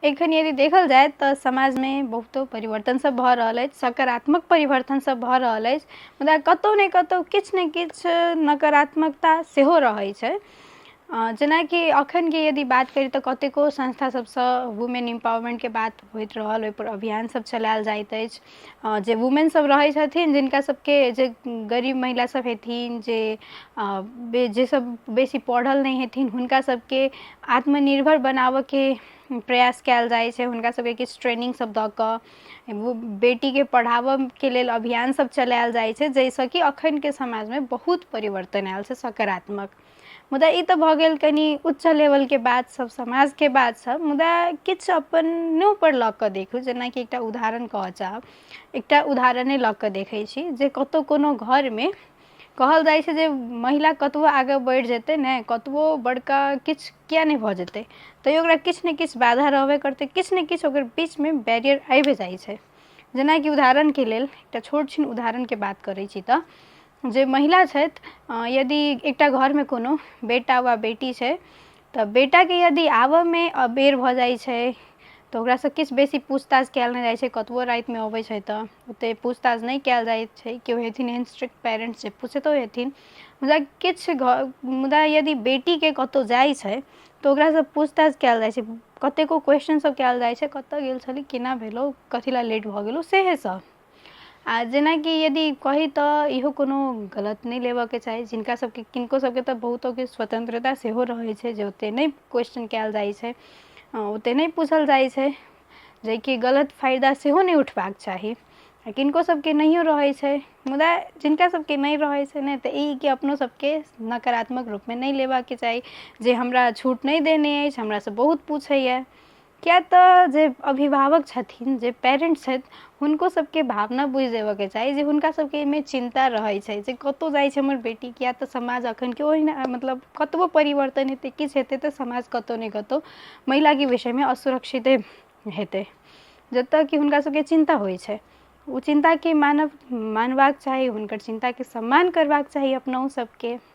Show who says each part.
Speaker 1: एखन यदि देखल जाय तऽ समाजमे बहुतो परिवर्तन सब भऽ रहल अछि, सकारात्मक परिवर्तन सब भऽ रहल अछि, मुदा कतहु ने कतहु किछु ने किछु नकारात्मकता सेहो रहै छै। जेनाकि एखनके यदि बात करी तऽ कतेको संस्था सबसँ वुमेन इम्पावरमेन्टके बात होइत रहल, ओहिपर अभियान सब चलायल जाइत अछि। जे वुमेन सब रहै छथिन, जिनका सबके जे गरीब महिला सब हेथिन, जे जे सब बेसी पढ़ल नहि हेथिन, हुनका सबके आत्मनिर्भर बनाबऽके प्रयास कयल जाइ छै। हुनका सबके किछु ट्रेनिंग सब दऽ कऽ बेटीके पढ़ाबऽके लेल अभियान सब चलायल जाइ छै, जाहिसँ कि अखनके समाजमे बहुत परिवर्तन आयल छै सकारात्मक। मुदा ई तऽ भऽ गेल कनि उच्च लेवलके बात सब, समाजके बात सब। मुदा किछु अपनोपर लऽ कऽ देखू, जेनाकि एकटा उदाहरण कहऽ चाहब, एकटा उदाहरणे लऽ कऽ देखै छी जे कतहु कोनो घरमे कहल जाइ छै जे महिला कतबो आगाँ बढ़ि जेतै ने, कतबो बड़का किछु किएक नहि भऽ जेतै, तैओ ओकरा किछु ने किछु बाधा रहबे करतै, किछु ने किछु ओकर बीचमे बैरियर आबि जाइ छै। जेनाकि उदाहरणके लेल एकटा छोट छिन उदाहरणके बात करै छी तऽ जे महिला छथि, यदि एकटा घरमे कोनो बेटा वा बेटी छै तऽ बेटाके यदि आबऽमे अबेर भऽ जाइ छै तऽ ओकरासँ किछु बेसी पूछताछ कयल नहि जाइ छै। कतबो रातिमे अबै छै तऽ ओतेक पूछताछ नहि कयल जाइ छै। केओ हेथिन एहन स्ट्रिक्ट पेरेन्ट्स जे पुछितो हेथिन, मुदा किछु घर। मुदा यदि बेटीके कतहु जाइ छै तऽ ओकरासँ पूछताछ कयल जाइ छै, कतेको क्वेश्चन सब कयल जाइ छै, कतऽ गेल छली, केना भेलौ, कथी लए लेट भऽ गेलौ, सएह सब। आ जेनाकि यदि कही तऽ इहो कोनो गलत नहि लेबऽके चाही, जिनका सबके किनको सबके तऽ बहुतोके स्वतन्त्रता सेहो रहै छै जे ओते नहि क्वेश्चन कयल जाइ छै, ओते नहि पूछल जाइ छै, जेकि गलत फायदा सेहो नहि उठबाक चाही। आ किनको सबके नहियो रहै छै, मुदा जिनका सबके नहि रहै छै ने, तऽ ई कि अपनो सबके नकारात्मक रूपमे नहि लेबाके चाही जे हमरा छूट नहि देने अछि, हमरासँ बहुत पूछैए किएक तऽ जे अभिभावक छथिन, जे पेरेन्ट्स छथि, हुनको सबके भावना बुझि देबऽके चाही जे हुनका सबके एहिमे चिन्ता रहै छै जे कतहु जाइ छै हमर बेटी। किएक तऽ समाज एखनके ओहिना, मतलब कतबो परिवर्तन हेतै, किछु हेतै, तऽ समाज कतहु ने कतहु महिलाके विषयमे असुरक्षिते हेतै, जतऽ कि हुनका सबके चिन्ता होइ छै। ओ चिन्ताके मानब मानबाक चाही, हुनकर चिन्ताके सम्मान करबाक चाही अपनहु सबके।